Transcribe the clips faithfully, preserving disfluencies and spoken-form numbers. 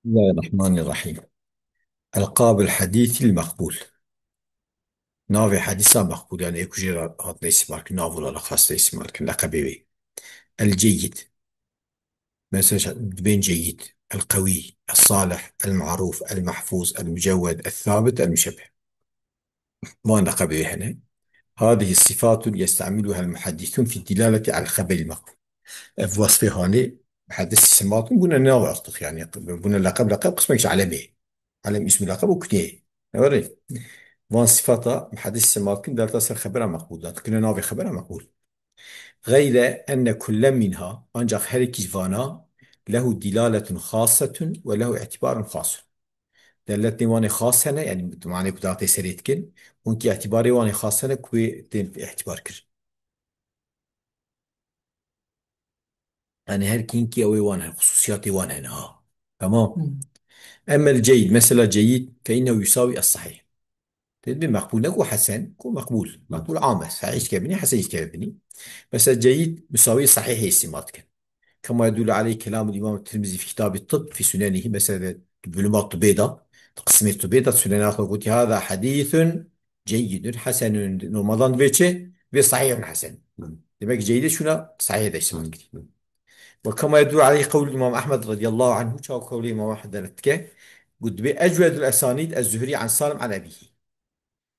بسم الله الرحمن الرحيم. ألقاب الحديث المقبول. Navê hedîsa meqbûl, yani ê ku jê re hatine îstimar kirin, nav û laqab xaste îstimar kirin, leqebê wê. El-Ceyyid. Mesela, dibên Ceyyid, El-Qewî, El-Salih, El-Ma'rûf, El-Mehfûz, El-Mucewwed, El-Thabit, El-Muşebbeh. Van leqebê wê hene. هذه صفات يستعملها المحدثون في الدلالة على الخبر المقبول. Ev wesfê hanê muheddis îstimar kirin, bûne nav artık, yani bûne leqeb, leqeb qismek ji elemê. Elem, îsm û leqeb û kunyeyê. Ne were? Van sifata muheddis îstimar kirin, delta ser xebera meqbûl da, dikine navê xebera meqbûl. غير أن كل منها, ancak her yekî ji vana, له دلالة خاصة وله اعتبار خاص. Deletê wan ê xas hene, yani manê ku datê serê dikin, û hinkî îtibarê wan ê xas hene ku wê tên îtibar kir. Yani her kinkî ew ê wan hene, xususiyatê wan hene ha. Tamam. Hmm. Emmel ceyid, mesela ceyid, fe innehu yusawi es-sahih. Tedbî meqbûl, ne ku hesen, ku meqbûl. Meqbûl am e. Sahih jî dikeve binî, hesen jî dikeve binî. Mesela ceyid, musawi sahihê îstimar dikin. Kema yedullu aleyh kelamul Îmam Tirmizî fi kitabî tibb fi sunenihi. Mesela di bölüma tibê de, di qismê tibê de, sunena xwe gotî, "Hâzâ hadîsun ceyyidun hesenun." Normaldan divê çi? Divê sahihun hesen. Hı. Demek ki ceyidê şuna sahihê de îstimar kirî. Ve kema yedullu aleyh qewlul Îmam Ehmed radiyallahu anhu, çawa qewlê Îmam Ehmed delalet dike, got, dibê ecwedul esanîd ez-Zuhrî an Salim an ebîhî.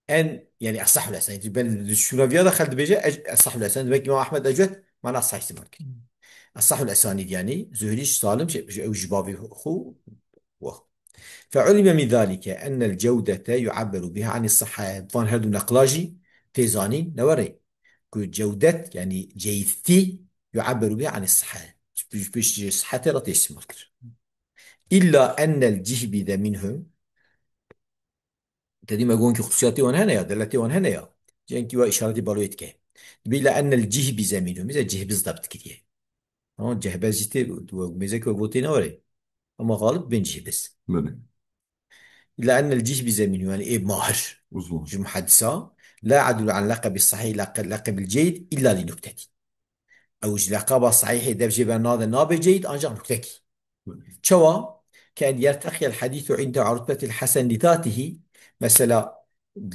En, yani esahul esanîd. Ben şuna viya da xel dibêje, ec-, esahul esanîd. Demek Îmam Ehmed ecwed, mana sahih îstimar kir. Esahul esanîd yani, Zuhrî, Salim, şey, ew ji bavê xwe, wah. Fe ulime min zalike ennel cewdete yu'abberu biha anis sihhe. Van her du neqla jî tê zanîn, ne were? Ku cewdet, yani ceyidtî, yu'abberu biha anis sihhe. Ji pêş, ji pêş ji sihhetê re tê îstimar kir. İlla ennel cihbize minhum. Te dî me got ku xususiyatê wan hene ya, deletê wan hene ya. Cenkî wa îşaretî baloyê dike. Dibê illa ennel cihbize minhum. Bize cihbiz dabt kiriye. Ama cehbez jî tê, tu mêze ku gotê ne were. Ama xalib bên cihbiz. Belê. İlla ennel cihbize minhum, yani ê mahir. Uzman. Ji muheddisa. La ya'dulu an leqebi sahih, leqe-, leqebil ceyid illa li nuktetî. Ew ji leqaba sahihê dev jê ve nade, nabe ceyid, ancak nuktekî. Çawa? Ke en yerteqiyel hadîsu inde rutbetil hesen li zatihi, mesela,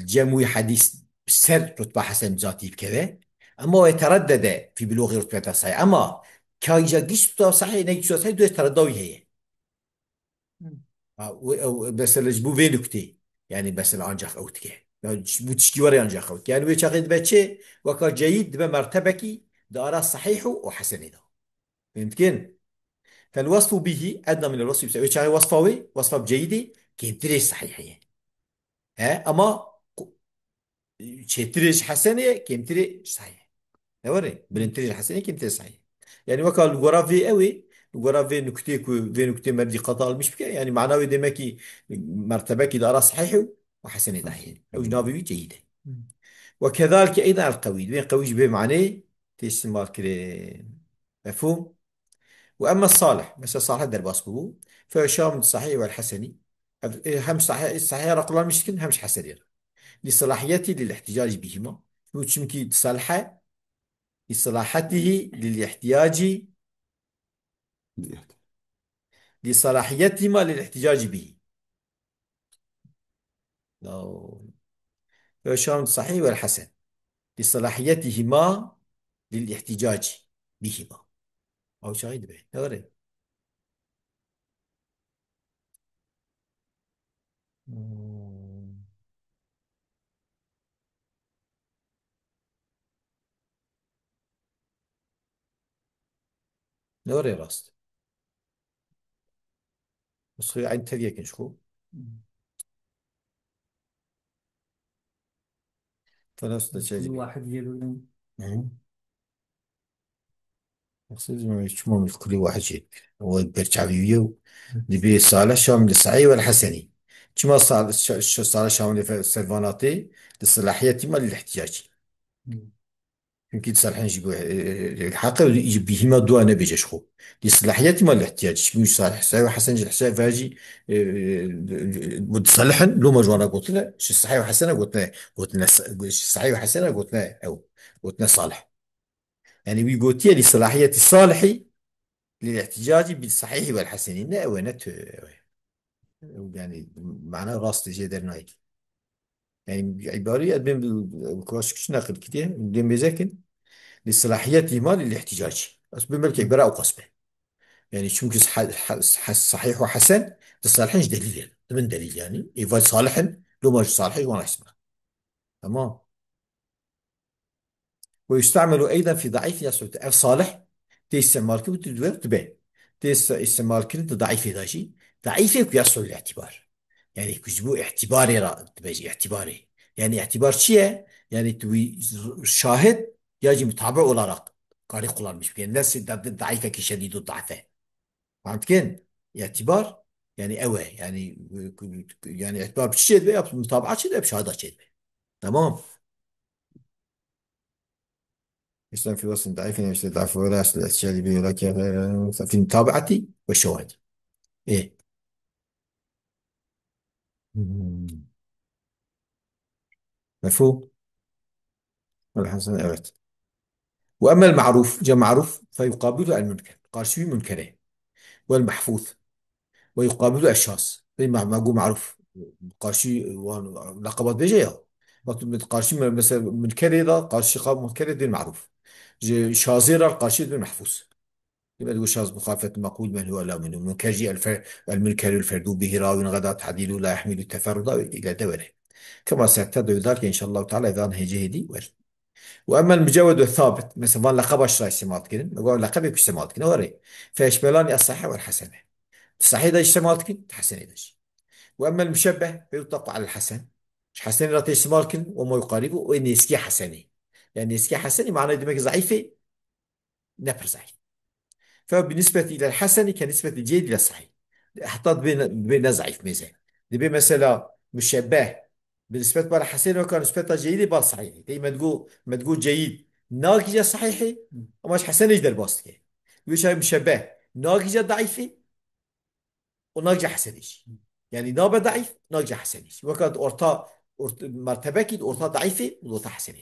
cem wî hadîs ser rutba hesen zatî bikeve, ama we tereddede fî bilûxî rutbeta sahih. Ama ka îca gîş rutba sahih, ne gîş rutba sahih, du teredda wî heye. Hmm. Ha, û ew, mesela ji bo vê nuktê, yani mesela ancak ew dike. Ya ji bo tişkî were ancak ew dike. Yani wê çaxê dibe çi? Weka ceyid dibe mertebekî di ara sahih û, û hesenê de. Fehmtikin? Fel wasfu bihi edna min el wasfi bi sahih. Wê çaxê wasfa wê, wasfa bi ceyidê kêmtirê sahih heye. He, ama ku-, çêtirê ji hesenê ye, kêmtirê ji sahih. Ne were? Bilindtirê ji hesenê, kêmtirê sahih. Yani weka li gora vê ew ê, li gora vê nuktê ku vê nuktê me dîqata almiş bike, yani mana wê demek ki mertebekî di ara sahih û, û hesenê de heye. Ew ji navê wî ceyid e. Ve kezalike eydan el qewî. Divê qewî ji vê manê tê îstimar kirin. Mefhûm? Ve emme salih, mesela salih derbas bûbû. Fe şamil sahih vel hesenî. Ev, e, hem sahih, sahih re kullanmış dikin, hem ji hesenî re. Li salahiyetî lil ihticac bihima. Bu çünkü salihe, li salahiyetî lil ihtiyaci, li salahiyetî ma lil ihticac bihî. Ve şam sahih vel hesen. Li salahiyetihima lil ihticaci bihima. Ew çaxî dibe. Ne were? Hmm. Ne were rast? Nusxeyê eyn tevyekin ji xwe. Tenas da çay. Kulî wahid yê bibin. Hı. Maqsed me çima min kulî wahid jê. O berçavî wî ye û dibê Salih Şamil Saî wel Hesenî. Çima Sal-, Ş-, Ş-, Salih Şamil fe-, servanatê li selahiyetî ma lil ihtiyacî. Hı. Çünkü salihên jî got, e, e, e, heqe ji bîhîma dua nebêje ji xwe. Li selahiyetî ma li ihtiyac. Çünkü salih, sahî û hesen ji hesay ve jî, e, e, e, bu salihin, loma ji wana gotine, ji sahî û hesene gotine, gotine sa-, ji sahî û hesene gotine ew, gotine salih. Yani wî gotiye li selahiyetî salihî, li ihtiyacî bi sahîhî wel hesenî. Ne ew e, ne tu ew e. Yani, mana rast jê dernayê. Yani, îbareyê ez bên bi, bi klasîk çi neqil kiriye, dê mêzekin. Li selahiyet îhmal li ihticac. Ez bên belkî îbare ew qas be. Yani, çünkü ha-, ha-, ha-, sahih û hesen di salihin ji delîl ye. Di bin delîl yani. Ê va salih in, loma ji salihê wan hesma. Tamam. Ve yustamelu eyden fi daîf yas'ud. Ev salih tê îstemal kirin tu dibe, tu be. Tê îste-, îstemal kirin tu daîfê de jî. Daîfê ku yas'ul îtibar. Yani ku ji bo îtibarê re dibe jî îtibarê. Yani îtibar çi ye? Yani tu wî şahid ya jî mutabi olarak karî kullanmış bike. Ne se da-, daîfekî şedîdu daîfe. Fehmtikin? Îtibar, yani ew e. Yani, yani îtibar bi çi çêdibe? Ya bi mutabaa çêdibe, bi şahida çêdibe. Tamam. İslam fi wasfin daîfin, işte, daîf ve la asl eşyali bi yola ke, fi mutabaati ve şewahid. E. Hmm. Mefhum? Velhasen, evet. Ve emmel ma'ruf, ca ma'ruf, fe yuqabilu el münker. Karşıyı münkere. Vel mahfuz. Ve yuqabilu el şaz. Ve ma-, ma-, gu ma'ruf. Karşı, wan, laqabat bêje ya. Bak, karşı me-, mesela münkerê de, karşı kab münkerê din ma'ruf. Ji şazê re karşı din mahfuz. Demek bu şaz muhalefet makul men huve la minhu. Münker jî el fer-, el münkerul ferdu bihi rawin gada tadilu la yahmilu teferruda ile de were. Kema serte de dal ki inşallah teala evan hece hedi wer. Ve emmel müceved ve sabit. Mesela van laqaba şira istimal kirin. Me got laqabê ku istimal kirin. Were. Fe eşmelani es sahih vel hasene. Sahih de istimal kirin, hasene de. Ve emmel müşebbeh fe yutlaqu alel hasen. Ji hasenê re tê istimal kirin. Ve ma yuqaribu, o nêzkî hasenê. Yani nêzkî hasenê manayê demek zayıfê. Ne pir zayıf. Fe bi nisbeti ile hasenî ke nisbeti ceydi ile sahih. Heta dibê ne, dibê ne zayıf mêze. Dibê mesela müşebbeh bi nisbet bala hesen weka nisbeta ceydi bal sahih. Tey medgu, medgu ceyid. Nagîce sahihê, ama ji hesen hiç derbas dike. Wê çay müşebbeh. Nagîce daifê, o nagîce hesen hiç. Yani nabe daif, nagîce hesen hiç. Weka orta, orta, mertebekî orta daifê, orta hesen.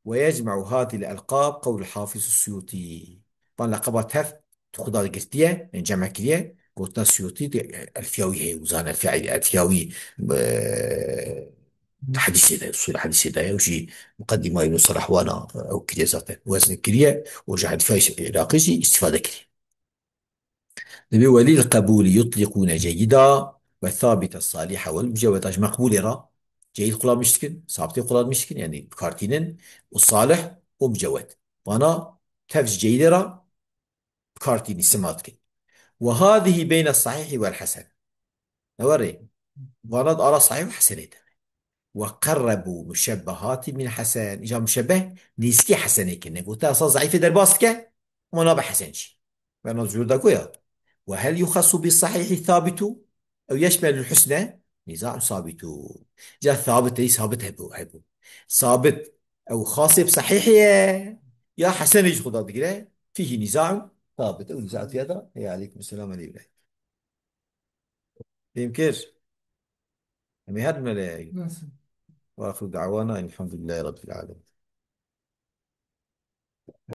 Ve yecme'u hâzihil elqab qewlul Hafiz Suyuti. Van leqeba tev tu xuda girtiye, yani cem kiriye, gotina Suyuti de Elfiyawî heye, uzan Elfiya-, Elfiyawî, e, hadîsê de, usul hadîsê de, ew jî muqeddîma Îbn Serahwana, ew kiriye zaten. Wezn kiriye, û ji Elfiya Iraqî jî îstîfade kiriye. Dibê welîl qebûlî yutliqûne ceyida ve sabite saliha wel muceweda ji meqbûlê re ceyid qulamîş dikin, sabitê qulamîş dikin, yani bikartînin û salih û mucewed. Vana tev ji ceyidê re bikartînî sima dikin. Ve hadihi beyne sahihi vel hesen. Ne were? Vana di ara sahih û hesenê de. Ve qerrebu muşebbehati min hesen. Îca muşebbeh nêzkî hesenê kirine. Gote esa zayîfê derbas dike, ama nabe hesen jî. Ve na zûr da goya. Ve hel yuxasu bi sahihi thabitu? Ew yeşmelul husne? Niza'un sabitu. Ca thabit ey sabit hebu, hebu. Sabit ew xasê bi sahihê ye, ya hesenê ji xuda digire? Fihi niza'un sabit. Ew niza tiya da. Hey, aleykum selam, aleykum. Fêm kir? Em ê her mele. Nasıl? Ve axiru da'wana elhamdülillahi rabbil alemin.